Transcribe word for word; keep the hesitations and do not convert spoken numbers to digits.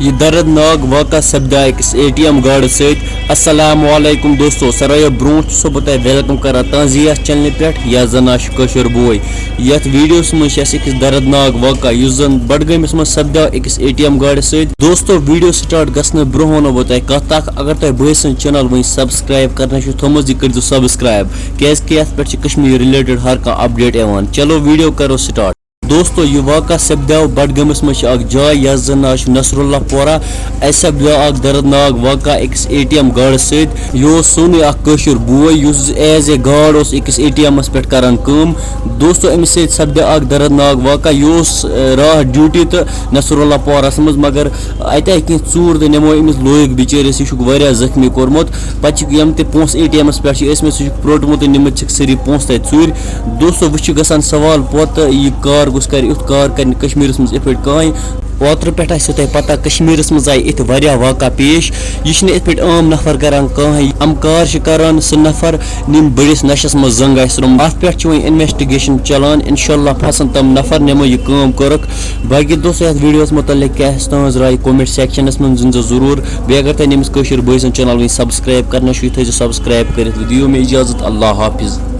یہِ دردناک واقعہ سپدیو أکِس اے ٹی ایم گاڈٕ سۭتۍ۔ السلام علیکم دوستو، ساروِیو برونٛٹھ چھُسو بہٕ تۄہہِ welcome کران تُہنٛزِ یتھ چینلہِ پٮ۪ٹھ، یتھ زن ناو چھُ کٲشُر بوے۔ یتھ ویڈیوس منٛز چھِ اَسہِ أکِس دردناک واقعہ، یُس زن بڈگٲمِس منٛز سپدیو أکِس اے ٹی ایم گاڈٕ سۭتۍ۔ دوستو، ویڈیو سٹارٹ گژھنہٕ برونٛہہ ونو بہٕ تۄہہِ کتھ اکھ، اگر تۄہہِ بٲے سٕنٛز چینل وٕنہِ سبسکرایب کرنہٕ چھُو تھٲومٕژ، یہِ کٔرۍزیو سبسکرایب، کیازِ کہِ یتھ پٮ۪ٹھ چھِ کشمیر رِلیٹڈ ہر کانٛہہ اپڈیٹ یِوان۔ چلو، ویڈیو کرو سٹارٹ۔ دوستو، یہِ واقعہ سپدیو بڈگٲمِس منٛز چھِ اکھ جاے، یَتھ زَن ناو چھُ نصر اللہ پورہ۔ اَتہِ سپدیو اکھ دردناک واقعہ أکِس اے ٹی ایم گاڈٕ سۭتۍ۔ یہِ اوس سونُے اکھ کٲشُر بوے، یُس ایز اے گارڈ اوس أکِس اے ٹی ایمَس پٮ۪ٹھ کران کٲم۔ دوستو، أمِس سۭتۍ سپدیو اکھ دردناک واقعہ۔ یہِ اوس، اے، راتھ ڈیوٹی تہٕ نصر اللہ پورہَس منٛز، مگر اَتہِ آیہِ کینٛہہ ژوٗر تہٕ نِمو أمِس، لویُک بِچٲرِس، یہِ چھُکھ واریاہ زخمی کوٚرمُت۔ پتہٕ چھِ یِم تہِ پونٛسہٕ اے ٹی ایمَس پٮ۪ٹھ چھِ ٲسمٕتۍ، سُہ چھُکھ پروٹمُت تہٕ نِمٕتۍ چھِکھ سٲری پونٛسہٕ تَتہِ ژوٗرِ۔ دوستو، وۄنۍ چھُ گژھان سوال پوتہٕ، یہِ کار گوٚژھ کرِ، یُتھ کار کرِ نہٕ کشمیرس منٛز یِتھ پٲٹھۍ کانٛہہ۔ اوترٕ پٮ۪ٹھ آسِو تۄہہِ پتہ، کشمیرس منٛز آیہِ یِتھ واریاہ واقعہ پیش۔ یہِ چھِنہٕ یِتھ پٲٹھۍ عام نفر کران کانٛہہ۔ یِم کار چھِ کران سُہ نفر، یِم بٔڑِس نشس منٛز زنٛگ آسہِ روٚمُت۔ اتھ پٮ۪ٹھ چھِ وۄنۍ انویسٹیگیشن چلان۔ انشاءاللہ پھسن تِم نفر، نِمو یہِ کٲم کٔرٕکھ۔ باقی دوستو، یتھ ویڈیوس متعلق کیٛاہ آسہِ تُہنٛز راے، comment sectionس منٛز ؤنۍ زیو ضروٗر۔ بیٚیہِ اگر تۄہہِ نٔمِس کٲشِر بٲے سٕنٛز چینل وٕنہِ سبسکرایب کرنہٕ چھُو، یہِ تھٲیزیو سبسکرایب کٔرِتھ۔ دِیِو مےٚ اجازت، اللہ حافظ۔